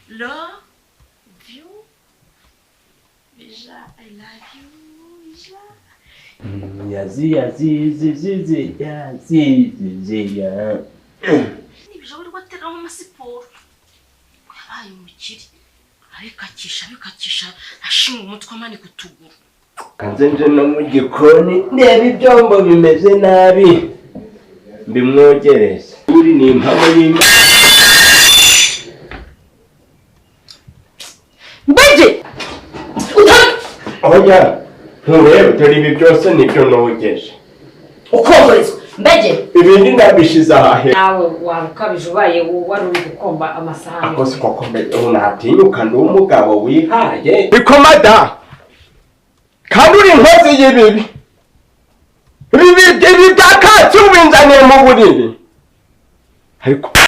Love you Bija, I love you Bija. Yazi yazi zi zi zi yazi zi zi ya. Nibija uri guteramo amasiporo, yabaye umukire, abikakisha abikakisha, ashinga umutwe, amanika utuguru. Kanze nje no mu gikoni ndeba ibyombo bimeze nabi mbimwogereze. Uri ni impamo y'Imana. Mbege. Oya, nturebe, dore ibi byose nibyo nogeje. Ukomborezwa mbege. Ibindi nabishize ahahe. Nawe waba ukabije, ubaye wari uri gukomba amasahani. Ako si koko mbere ubu natinyuka, ndi umugabo wihaye bikomada, kandi uri inkozi y'ibibi. Ibi bya katsi ubinzaniye mu buriri ariko.